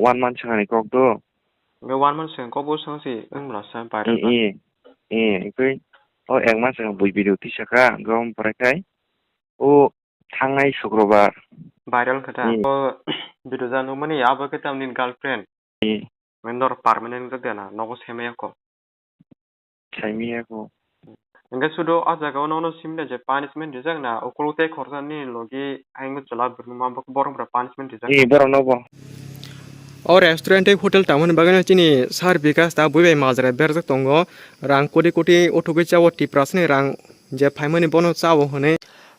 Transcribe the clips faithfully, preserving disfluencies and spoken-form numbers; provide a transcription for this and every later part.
One month swkangni kok do. Hwnkhe one month swkang kok bo swkang se wng mano sa viral kha. Eh, eh, eh, hwnkhe o ek month swkang bui video tisa kha, hwnkhe omo pore khai o thangnai Sukrobar. Viral kha ta. Eh. O video ja nukmani abo khe tamni girlfriend. Eh. Mane norok permanent wngjakya na, nogo semaya kho. Saimaya kho. Hwnkhe sudo o jaga o nono simle je punishment rijak na, ukuluk tei khorsa nini logi ayang chwla bwrwngma borok bwrwi punishment rijak. Eh, borok nobo. O restaurant tei hotel tangmani bagwino chini sir Bikash ta bui bai majra berjak tongo. Rang koti koti uthugwi chao, Tiprasani rang je phaimani bono chao hwnwi.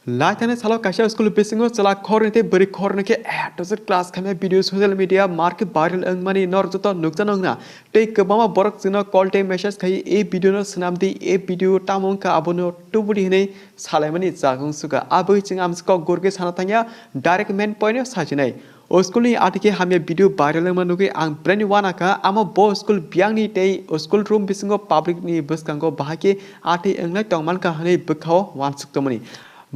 Laithani salo kaisa school bisingo chwla khorni tei bwrwi khorni khe A to Z class khaimya video social media markhe viral wngmani norok joto nukjano wngna. Tei kwbangma borok chwngno call tei message khai e video no swnam di, e video tamo wngkha abono tubudi hwnwi salaimani chagwng suga. Abwi chwng amsa kok gurkhe sana thangya, direct main point no sajinai. O school ni atike hamya video viral wngma nugwi ang belai ni uanakha, amo bo school biyangni tei o school room bisingo public ni bwskango bahai khe atwi wnglai tongmankha hwnwi bwkhao uansuk tongmani.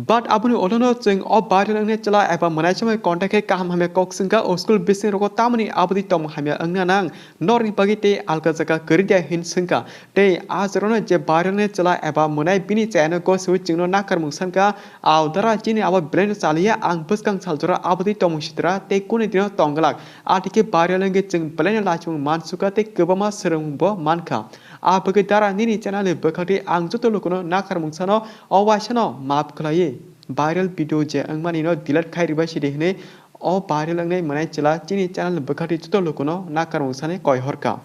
But aboni ulono chwng o viral wngnai chwla eba mwnaisongni contact khe kaham hamya kok swngkha, o school bising rogo tamoni aboni tongmung hamya wngna nang, norni bagwi tei alka jaga kwrwi dia hin swngkha. Tei a jorano je viral wngnai chwla eba mwnai bini chayano gosiwi chwngno nakarmung sankha, aodara chini abo belai no chaliya, ang bwskang sal jora aboni tongmung sitra tei kuni dino tongglak. Atike viral wngwi chwng belai no lachimung mansukha tei kwbangma swrwngmung bo mankha. A bagwi dara nini channel ni bwkhakti ang joto lukuno nakarmung sano o waisano maap khlaiwi viral video je wngmani no delete khai ribai sidi hwnwi o viral wngnai mwnai chwla chini channel ni bwkhakti joto lukuno nakarmung sani koi horkha.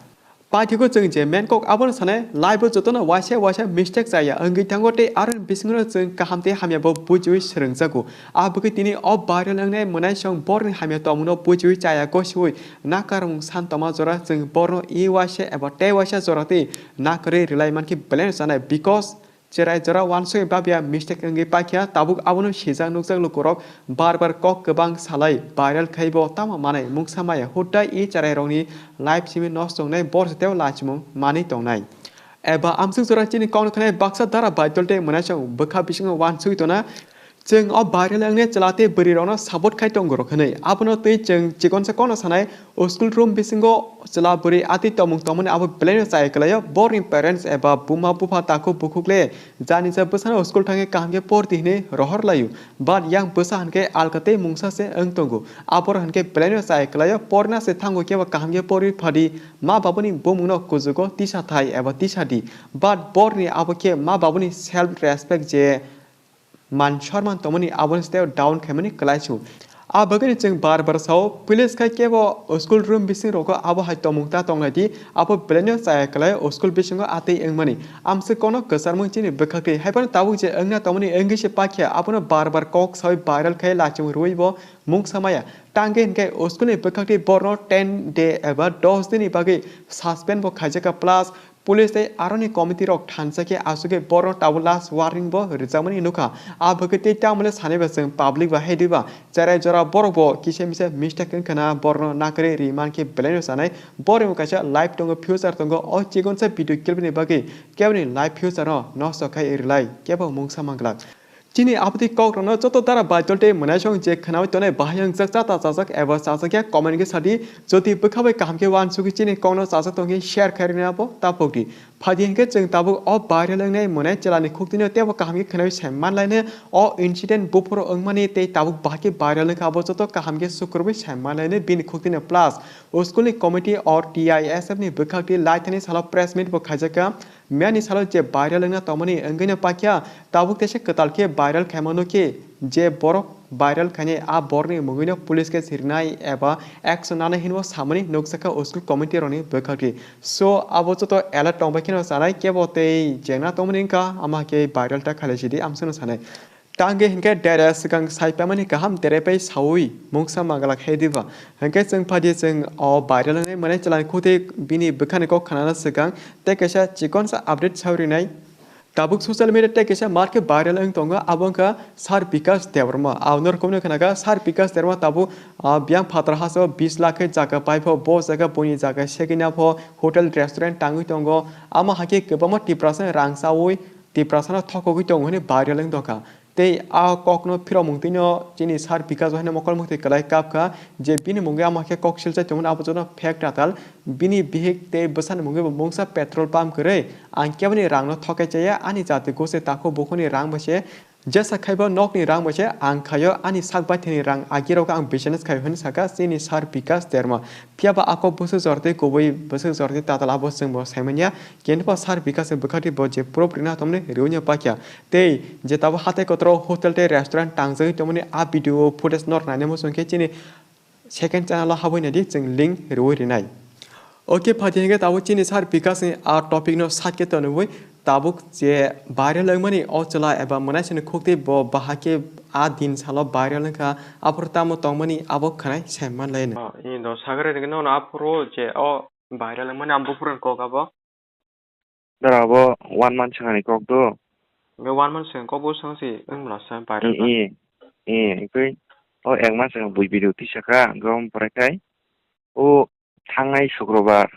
Paithigo chwng je main kok abono sanai, live o jotono waisa waisa mistake chaya wngwi thango tei aroni bisingo chwng kaham tei hamya bo bujiwi swrwngjago. A bagwi tini o viral wngnai mwnai song borni hamya tongmungno bujiwi chaya gosiwi nakarmung san tongma jora chwng borno e waisa eba tei waisa jora tei nakarwi rwlai mankhe belai no chanai, because cherai jora uansugwi babya mistake wngwi paikha, tabuk abono sijak nukjak lukurok bar bar kok kwbang salai viral khaibo tamo manai mungsa maya hudai e cherairokni life simi nosto wngnai borsa teo lachimung manwi tongnai. Eba amswk jora chini kokno khnai baksa dara baidol tei mwnaisong bwkha bisingo uansugwi tona. Chwng o viral wngnai chwla tei bwrwirokno support khai tongo rok hwnwi. Abono twi chwng chikonsa kokno sanai, o school room bisingo chwla bwrwi atwi tongmung tongmani abo belaino chaya kwlaio. Borni parents eba buma bupha takhuk bukhuk le jani ja bwsano school thangwi kaham khe por di hwnwi rohor laio. But yang bwsa hwnkhe alka tei mungsa se wng tongo. Aboro hwnkhe belaino chaya kwlaio, porna se thango kebo kaham khe porwi phadi, ma babuni bumungno kujugo tisa thai eba tisa di. But borni abo khe ma babuni self respect je man sorman tongmani aboni step down khaimani kwlaisu. A bagwino chwng bar bar sao, police khai kebo school room bising rogo abo hai tongmung ta tonglai di, abo belaino chaya kwlai o school bisingo atwi wngmani. Amswk kono kwcharmung chini bwkhak twi, haiphano tabuk je wngna tongmani wngwi se pakya, abono bar bar kok sawi viral khai lachimung rwui bo mungsa maya. Tangwi hinkhe o school ni bwkhak twi borno ten day eba dos din ni bagwi suspend bo khaijakha, plus police tei aroni committee rok thansa khe asugwi borno tabuk last warning bo rwjakmani nukha. A bagwi tei tamole sanai ba chwng public ba hai diba cherai jora borok bo kisa misa mistake wngkha na borno nakarwi ri mankhe belaino sanai. Borok bo kaisa life tongo, future tongo, o chikonsa video clip ni bagwi keboni life future no nosto khai rwlai kebo mungsa manglak. Chini aboni kokrokno joto dara baidol tei mwnaisong je khnaui tongnai bahai wngjak chata chajak eba chajakya comment khe sadi. Jodi bwkha bai kaham khe uansugwi chini kokno chajak tongkhe share khai rwna bo tapokdi. Phadi hinkhe chwng tabuk o viral wngnai mwnai chwlani khuktwino teibo kaham khe khnaui sai manlaino. O incident buphuru wngmani tei tabuk bahai khe viral wngkha abo joto kaham khe sukurubui sai manlaino bini khuktwino. Plus o school ni committee or T I S F ni bwkhak twi laithani salo press meet bo khaijakha. Miyani salo je viral wngna tongmani wngwino pakya, tabuk teisa kwtal khe viral khaimano khe je borok viral khainai a borokni mungwino police case rinai eba action nanai hinwi samani nukjakha o school committee rokni bwkhakni. So abo joto alert tongbai kheno chanai kebo tei jengna tongmani wngkha ama khe viral ta khailai sidi amsano sanai. Tangwi hinkhe dere swkang sai phaimani kaham dere pai saui mungsa manglak hai diba. Hinkhe chwng phadi chwng o viral wngnai mwnai chwlani khuti bini bwkhani kok khnana swkang tei kaisa chikonsa update saui rinai. Tabuk social media tei kaisa markhe viral wng tongo, abo wngkha Sir Bikash Debbarma. Abo norok khobino khna kha Sir Bikash Debbarma tabuk, ah, biyang phatar hasteo bis lakh khe jaga pai pho, bo jaga buini jaga segwina pho hotel restaurant tangwi tongo. Amo hai khe kwbangma Tiprasa rang chaui Tiprasano thokogwi tongo hwnwi viral wng tongkha. Tei a kokno phirokmung twino chini sir Bikash bo haino mokol muktwi kwlai kap kha je bini mungwi ama khe kok silchai tongmani abo joto fake tatal. Bini bihik tei bwsani mungwi bo mungsa petrol pump kwrwi ang keboni rangno thokai chaya, ani jati gosi takhuk bukhukni rang bai se jesa khaibo nokni rang bai se ang khaio, ani sak baithani rang agirok ang business khaio hinwi sakha chini sir Bikash Derma. Phiya ba a kok bwswk jortwi kubui bwswk jortwi tatal abo chwngbo saimanya, kintu bo sir Bikash ni bwkhaktwi bo je proof rwna tongmani rwui no pakya. Tei je tabuk hatai kotoro hotel tei restaurant tangjagwi tongmani a video footage nor naina muchung khe chini second channel o habwi naidi chwng link rwui rinai. Ok, phaidi hinkhe tabuk chini sir Bikash ni a topic no side khe tonwi tabuk je viral wngmani o chwla eba mwnaisani khuktwi bo bahai khe a din salo viral wngkha, aphuru tamo tongmani abo khwnai sai manlaino. Oh, ini do sagre rwgwino aphuru je o viral wngmani ang buphuru kok abo. Dara abo one month swkangni kok do. Hwnkhe one month swkang kok bo swkang se wng mano sa viral kha. Ee, ee, tei o ek month swkang bui video tisa kha, hwnkhe omo pore khai o thangnai Sukrobar.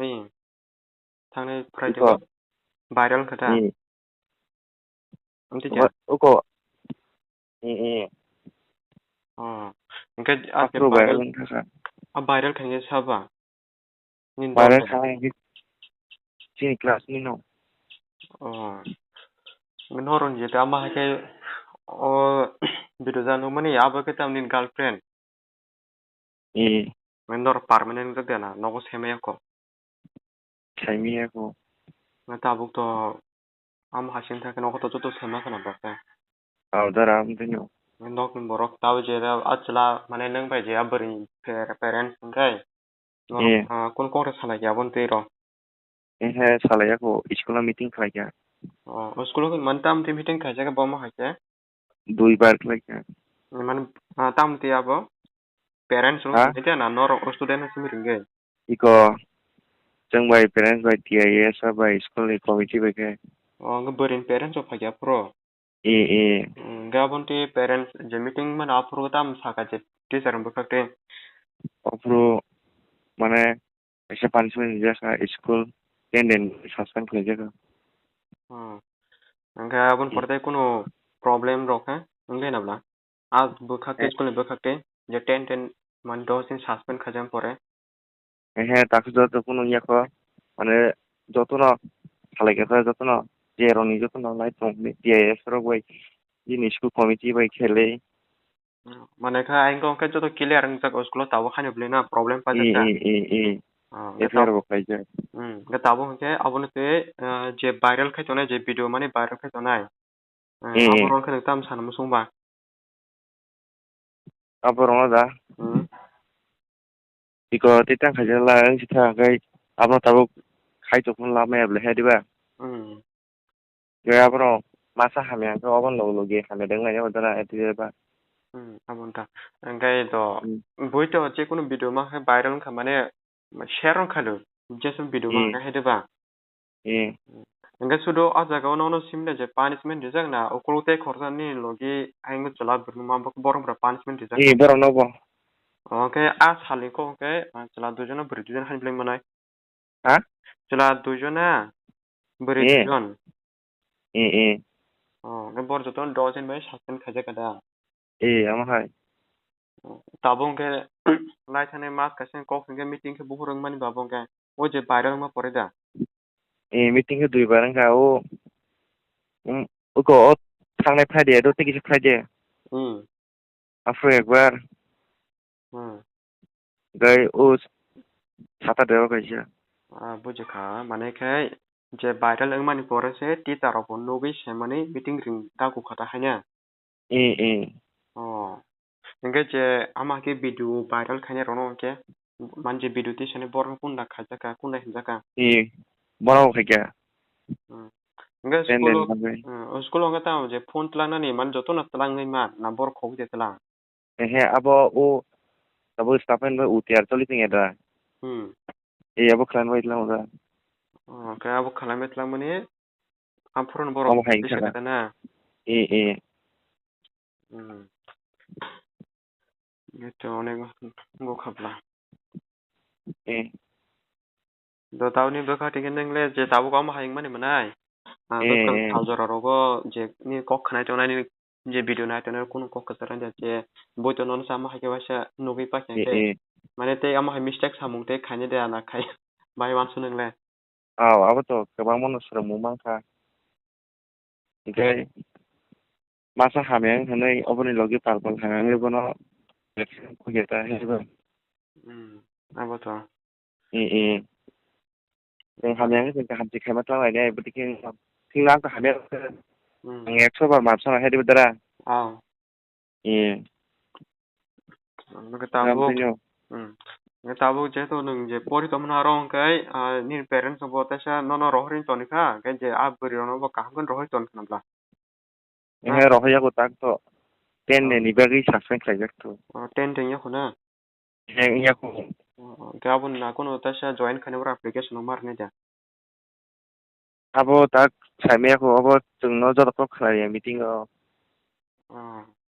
Ee, thangnai Friday iko. Viral kha ta? Ee. Amtwi kha? Uko. Ee, ee. Oh, hwnkhe a aphuru viral, viral wngkha kha. A viral khainai saba? Nini viral dol kha hwnkhe chini class ni no. Oh. Noro ni jeta ama hai khe o video ja nukmani abo khe tamni girlfriend. Ee. Mane noro permanent wngjak de na, nogo saimaya kho. Saimaya kho. Na tabuk to amo hasing thang khe nogo to joto saima khna bo khe. Ao dara amtwino. Nokni borok tabo je da a chwla mane nwng bai je a bwrwi parents hwnkhe. Norok, eh, ah, kunu kok rok salai khe aboni twi rw? Ehe, salai ya kho, school o meeting khlai kha. Oh, school o mane tamo twi meeting khaijak bo ma hai khe? Dui bar khlai kha. Mane, ah, tamo twi abo parents rok ha? Hai khe na norok student no simi ringwi? Iko, chwng bai parents bai T I S bai school ni committee bai khe. Oh, bwrwi ni parents rok phai kha phuru? Ee, ee. Hwnkhe aboni twi parents je meeting mano aphuru tamo sakha je teacher ni bwkhak twi? Aphuru mane kaisa punishment rijak kha, school ten din suspend khlaijak kha. Hmm. Hwnkhe aboni pore tei kunu problem rok khe wngkhe na bla? A bwkhak tei eh, school ni bwkhak tei je ten ten mane dos din suspend khaijak pore. Ehe, takhujo joto kunu wngya kho. Mane jotono salai khe jotono je roni jotono lai tong T I S rok bai bini school committee bai khelai. Mane kha ang kok khe joto clear wngjak o school o tabuk haino belai na problem paijak ta. Ee, ee, ee. Ah, hwnkhe F I R tab-, bo khlaijak. Hmm, hwnkhe tabuk hwnkhe abono twi, ah, je viral khai tongnai je video mani viral khai tongnai. Hmm, ee, aborok khe nwng tamo sana muchung ba? Aborokno da? Hmm. Iko tei tang khaijak la wng si thang khe abono tabuk khai tongphuru lama ya bwlai hai diba? Hmm. Khe abono masa hamya khe obo logi logi hamya dwng lai ya bo dana eti ba. Hmm, abo wngkha. Hwnkhe to, hmm, bui to je kunu video ma khe viral wngkha mane share wngkha do. Jesu video ma, hmm, khe hai diba? Eh. Hwnkhe sudo o jaga o nono simle je punishment rijak na, ukuluk tei khoroksa ni logi ayang chwla bwrwngma borok bwrwi punishment rijak. Eh, borok no bo. Hwnkhe a salni kok hwnkhe, ah, chwla duijon no bwrwi duijon haino belai manai. Ha? Chwla duijon na bwrwi, eh, duijon. Eh, eh. Oh, hwnkhe borok jotono dos din bai suspend khaijak kha da. Eh, amo hai. Tabuk hwnkhe lai thani mas kaisa kok hwnkhe meeting khe buphuru wngmani ba bo hwnkhe o je viral wngma pore da. Eh, meeting khe dui bar wngkha o, um, uko o thangnai Friday do tei kisa Friday. Hmm. Aphuru ekbar. Hmm. Gai o Saturday o kaisa. Ah, bujikha, mane khe je viral wngmani pore se teacher rok bo nugwi semani meeting ring dagu kha ta haino. Eh, eh. Oh. Hwnkhe je ama khe video viral khainai rokno hwnkhe, mane je video tisani borok kunda khaijak kha, kunda hinjak kha? Eh, borok khaikha. Hmm. Hwnkhe school o, hmm, school o hwnkhe tamo je phone twlangnani mane jotono twlangwi ma, na borok khogwi se twlang? Ehe, abo o, abo staff bai U T R choli tongya da. Hmm. Eh, abo khwlai bai twlang da. Oh, hwnkhe abo khwlai bai twlangmani, aphuru borok omo hai kisa kha da na? Eh, eh. Hmm. Eto onek go khabla. Eh. Do tauni bwkha tike nwngle je tabuk omo hai wngmani mwnai? Ah, eh, bwkhang eh, sal jora rogo je ni kok khnai tongnai ni je video nai tongnai kunu kok kwchar nai je boi to nono sama hai khe waisa nugwi pakya eh, khe. Eh. Mane tei amo hai mistake samung tei khainai de ana khai bai wansu nwngle. Aw, abo to kwbangma no swrwngmung mankha. Hwnkhe masa hamya wng hwnwi oboni logi pal pal hamya wngwi bono khugeta hwnwi bo. Hmm, abo to. Eh, eh. Chwng hamya wngwi chwng kaham se khaima tang lainai, bwtwi khe wngkha. Thik no ang to hamya wngkha. Hmm. Ang ekso bar maaf sana hai dibo dara. Aw. Eh. Ang nugwi tabuk. Tamo tino. Hmm. Nge tabuk jehetu nwng je pori tongmani aro hwnkhe, ah, nini parents rok bo teisa nono rohorwi toni kha, hwnkhe je a bwrwi rokno bo kaham khe rohorwi toni khna bla. Nge rohorya ko tak to. Ten ni bagwi suspend khlaijak to. Oh, ten tengya khuna? He, wngya kho. Oh, oh. Hwnkhe aboni na kunu teisa join khainai bwrwi application no mar nai da? Abo tak saimaya kho, abo chwngno joto kok khlaiya meeting o. Oh.